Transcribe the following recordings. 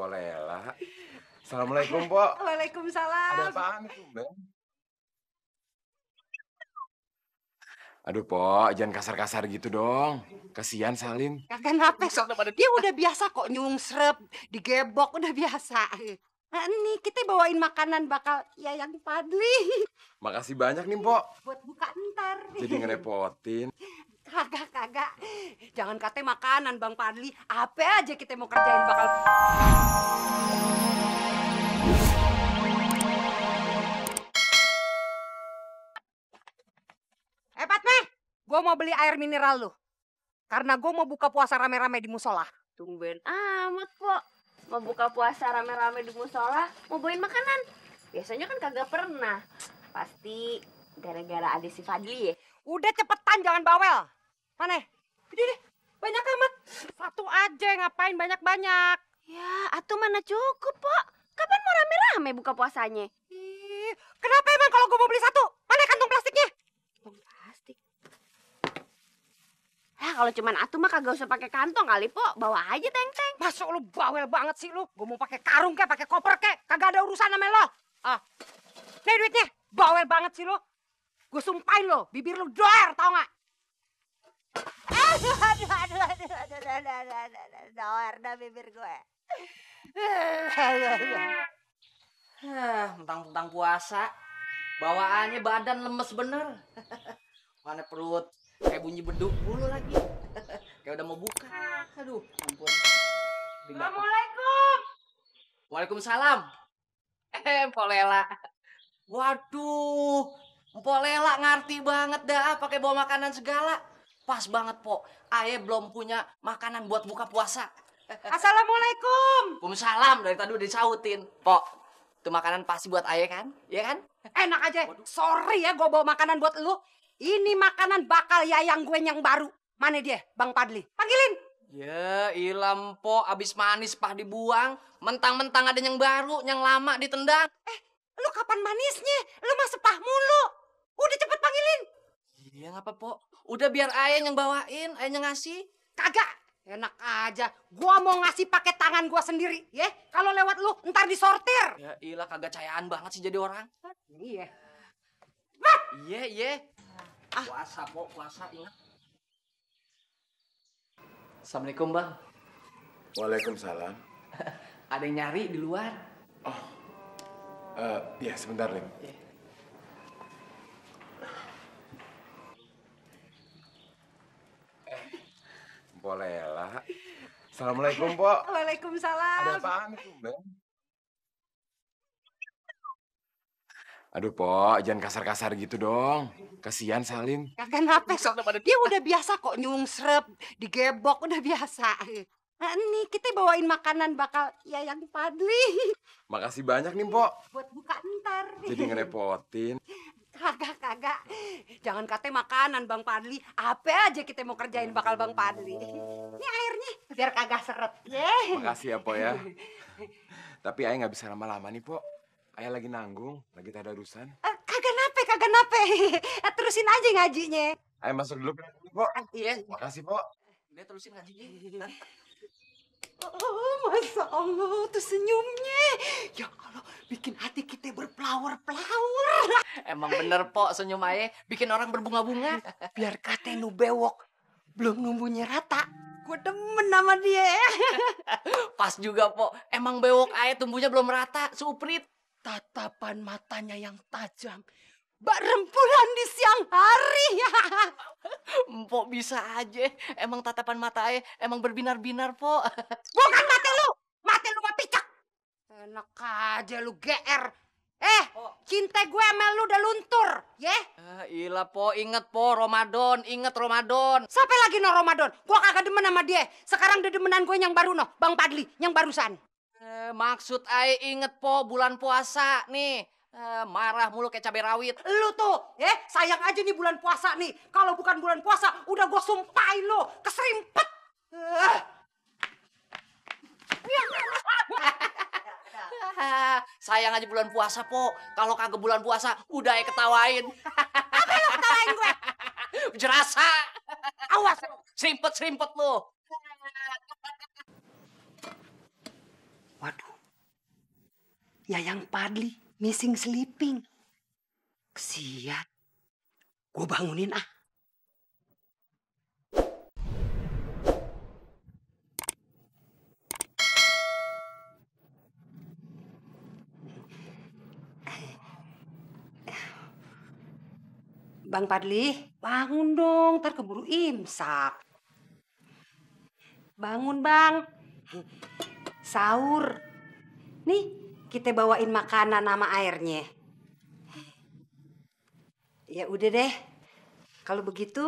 Mpok Lela. Assalamualaikum, Pok. Waalaikumsalam. Ada apaan itu, Bang? Aduh, Pok, jangan kasar-kasar gitu dong. Kasihan Salim. Kagak napes. Dia udah biasa kok nyungsrep, digebok, udah biasa. Nah, nih kita bawain makanan bakal Yayang Padli. Makasih banyak nih, Pok. Buat buka ntar. Jadi ngerepotin. Kagak. Jangan kate makanan, Bang Padli. Apa aja kita mau kerjain bakal... Patme, gue mau beli air mineral lu. Karena gue mau buka puasa rame-rame di musola. Tumben amat, Pok. Mau buka puasa rame-rame di musola, mau bawain makanan. Biasanya kan kagak pernah. Pasti gara-gara ada si Fadli ya. Udah cepetan, jangan bawel. Mana? Ini deh, banyak amat. Satu aja, ngapain banyak-banyak. Ya, atuh mana cukup, Pok. Kapan mau rame-rame buka puasanya? Ih, kenapa emang kalau gue mau beli satu? Mana kantong plastiknya? Kantong plastik. Kalau cuman atuh mah kagak usah pakai kantong kali, Pok. Bawa aja teng-teng. Masuk lu bawel banget sih lu. Gue mau pakai karung kek, pakai koper kek. Kagak ada urusan sama lo. Nih duitnya. Bawel banget sih lu. Gue sumpahin lo, bibir lu doer, tau gak? Aduh, doer dah bibir gue. Mentang-mentang puasa, bawaannya badan lemes bener. Mana perut kayak bunyi beduk mulu lagi. Kayak udah mau buka. Aduh, ampun. Assalamualaikum. Waalaikumsalam. Mpok Lela. Waduh, Mpok Lela ngerti banget dah pakai bawa makanan segala. Pas banget, Pok. Aye belum punya makanan buat buka puasa. Assalamualaikum. Waalaikumsalam, dari tadi udah disautin. Pok, itu makanan pasti buat Aye kan? Iya kan? Enak aja. Sorry ya gue bawa makanan buat lu. Ini makanan bakal Yayang gue yang baru. Mana dia, Bang Padli? Panggilin. Ya, ilah Mpok, abis manis pah dibuang. Mentang-mentang ada yang baru, yang lama ditendang. Lu kapan manisnya? Lu mah sepah mulu. Udah cepet panggilin. Iya ngapa, Pok? Udah biar Aye yang bawain, Aye yang ngasih. Kagak. Enak aja. Gua mau ngasih pakai tangan gua sendiri, ya. Kalau lewat lu ntar disortir. Ya ilah kagak cayaan banget sih jadi orang. Iya. Iya. Puasa, Pok, puasa ingat. Assalamualaikum, Bang. Waalaikumsalam. Ada yang nyari di luar. Ya sebentar, Lim. Mpok Lela. Assalamualaikum, Pok. Waalaikumsalam. Ada apaan itu, Bang? Aduh, Pok, jangan kasar-kasar gitu dong. Kasihan Salim. Kagak napes. Dia udah biasa kok nyungsrep, digebok, udah biasa. Nah, nih kita bawain makanan bakal Yayang Padli. Makasih banyak nih, Pok. Buat buka ntar. Jadi ngerepotin. Kagak. Jangan kate makanan, Bang Padli. Apa aja kita mau kerjain bakal Bang Padli. Ini airnya, biar kagak seret. Makasih ya, Pok ya. Tapi Ayah nggak bisa lama-lama nih, Pok. Ayah lagi nanggung, lagi tadarusan. Kagak nape. Terusin aja ngajinya. Ayah masuk dulu, Pok. Iya. Makasih, Pok. Dia terusin ngajinya. Oh, Masya Allah, tuh senyumnya. Ya Allah, bikin hati kita berpelawar-pelawar. Emang bener, Pok, senyum Aye bikin orang berbunga-bunga. Biar kate nu bewok, belum numbuhnya rata. Gue demen sama dia. Pas juga, Pok. Emang bewok Aye tumbuhnya belum rata, suprit. Tatapan matanya yang tajam. Bak rembulan di siang hari. Mpok bisa aja. Emang tatapan mata Aye emang berbinar-binar, Pok. Bukan mata lu mah picak. Enak aja lu GR. Cinta gue sama lu udah luntur, ya? Ilah, Pok, inget, Pok, Ramadan, inget Ramadan. Sampai lagi no Ramadan. Gua kagak demen sama dia. Sekarang udah demenan gue yang baru no, Bang Padli, yang barusan. Maksud Aye inget, Pok, bulan puasa nih. Marah mulu kayak cabai rawit. Lu tuh, sayang aja nih bulan puasa nih. Kalau bukan bulan puasa, udah gue sumpahin lo, keserimpet. Sayang aja bulan puasa, Pok. Kalau kagak bulan puasa, udah Aye ketawain. Apa lo ketawain gue? Jerasa. Awas. Serimpet lu. Waduh, Yayang Padli missing sleeping. Kesian. Gue bangunin ah. Bang Padli, bangun dong, ntar keburu imsak. Bangun bang, sahur. Nih, kita bawain makanan sama airnya. Ya udah deh, kalau begitu,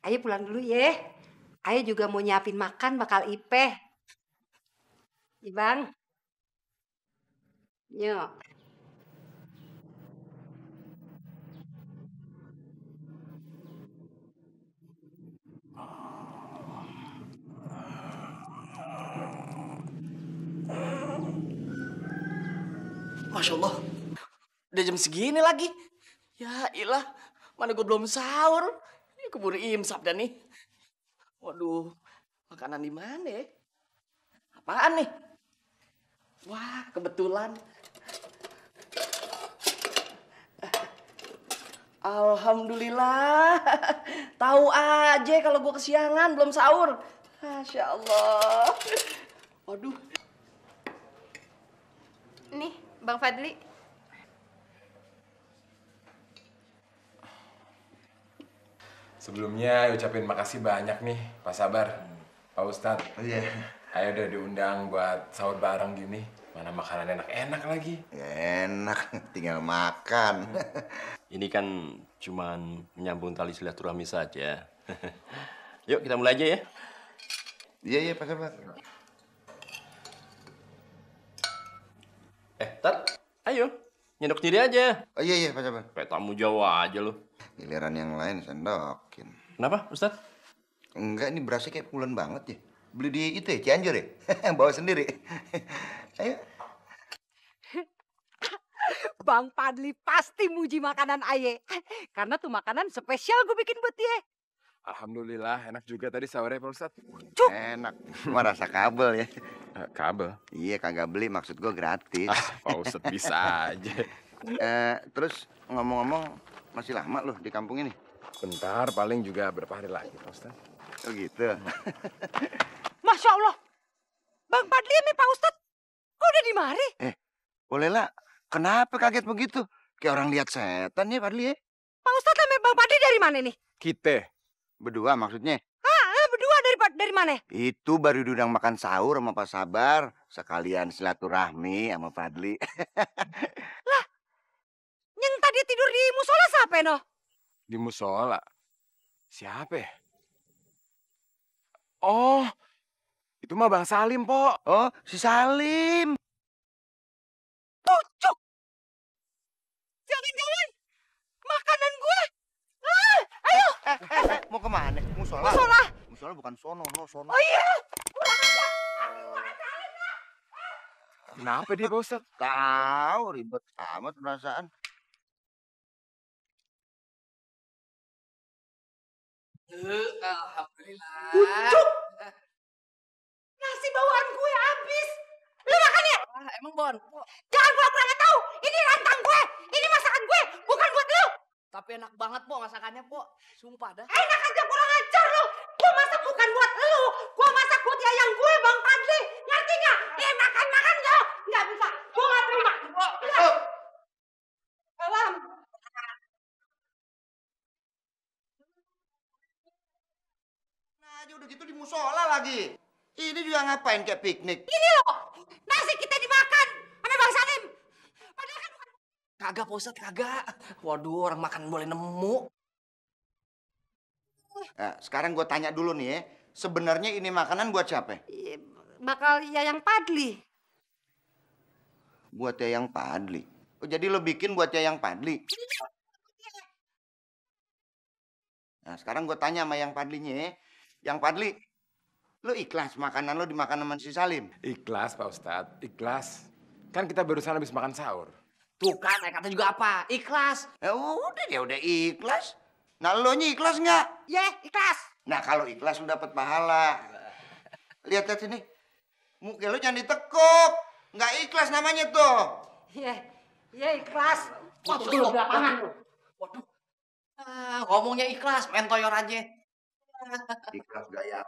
ayo pulang dulu ya. Ayo juga mau nyiapin makan bakal Ipeh. Iya bang. Yuk. Masya Allah, udah jam segini lagi. Ya ilah, mana gue belum sahur. Ini keburu imsak dah nih. Waduh, makanan di mana ya? Apaan nih? Wah, kebetulan. Alhamdulillah. Tahu aja kalau gue kesiangan belum sahur. Masya Allah. Waduh. Nih, Bang Fadli. Sebelumnya ucapin makasih banyak nih, Pak Sabar, Pak Ustadz. Oh iya. Ayo udah diundang buat sahur bareng gini. Mana makanan enak-enak lagi. Ya enak, tinggal makan. Ini kan cuman menyambung tali silaturahmi saja. Yuk kita mulai aja ya. Iya, iya, Pak Sabar. Tar, ayo nyendok sendiri aja. Oh iya, iya, Pak Sabar. Kayak tamu Jawa aja lu. Giliran yang lain sendokin. Kenapa, Ustadz? Enggak, ini berasnya kayak pulen banget ya. Beli di itu ya, Cianjur ya? Bawa sendiri. Ayo. Bang Padli pasti muji makanan aye. Karena tuh makanan spesial gue bikin buat dia. Alhamdulillah, enak juga tadi sahurnya, Pak Ustadz. Enak. Cuma rasa kabel ya. Kabel? Iya, kagak beli. Maksud gue gratis. Pak Ustadz bisa aja. Terus ngomong-ngomong, masih lama loh di kampung ini? Bentar, paling juga berapa hari lagi, Pak Ustadz. Oh gitu. Masya Allah. Bang Padli sama Pak Ustadz, kok udah di mari? Boleh lah. Kenapa kaget begitu? Kayak orang lihat setan ya, Padli ya? Pak Ustadz sama Bang Padli dari mana nih? Kita. Berdua maksudnya? Berdua dari mana? Itu baru diundang makan sahur sama Pak Sabar. Sekalian silaturahmi sama Fadli. Lah, yang tadi tidur di musola siapa no? Di musola? Siapa ya? Oh, itu mah Bang Salim, Po. Oh, si Salim. Pucuk! Jangan-jangan makanan gue. Ayo. Mau kemana? Musola? Musola. Musola bukan sono, no sono. Oh iya. Kenapa dia, Pak Ustadz? Tahu ribet amat perasaan. Alhamdulillah. Pucuk! Nasi bawaan gue habis. Lu makan ya? Emang Bon? Jangan pura-pura nggak tahu. Ini rantang gue. Ini masakan gue. Bukan buat lu. Tapi enak banget, Po, masakannya, Po. Sumpah dah. Enak aja kurang ajar lu. Gue masak bukan buat lu. Gue masak buat yayang gue, Bang Padli. Ngerti nggak? Makan nggak? Nggak bisa. Gue nggak terima. Salam. Nah, aja udah gitu di musola lagi. Ini juga ngapain kayak piknik? Ini loh. Nasi kita dimakan sama Bang Salim. Padahal kan bukan. Kagak, Pak Ustadz, kagak. Waduh, orang makan boleh nemu. Nah, sekarang gue tanya dulu nih ya. Sebenarnya ini makanan buat siapa? Bakal yayang Padli. Buat Yayang Padli. Oh, jadi lo bikin buat Yayang Padli? Nah, sekarang gue tanya sama Yang Padlinya ya. Yang Padli, lo ikhlas makanan lo dimakan sama si Salim? Ikhlas, Pak Ustadz. Ikhlas. Kan kita barusan habis makan sahur. Tuh kan, kata juga apa? Ikhlas. Ya udah, dia udah ikhlas. Nah, lo nya ikhlas nggak? Ya, ikhlas. Nah, kalau ikhlas lo dapet pahala. Lihat sini. Muka lo jangan ditekuk. Nggak ikhlas namanya tuh. Iya, iya ikhlas. Waduh, Lu belakangan lu. Waduh. Ngomongnya ikhlas, main toyor aja. Ikhlas gaya.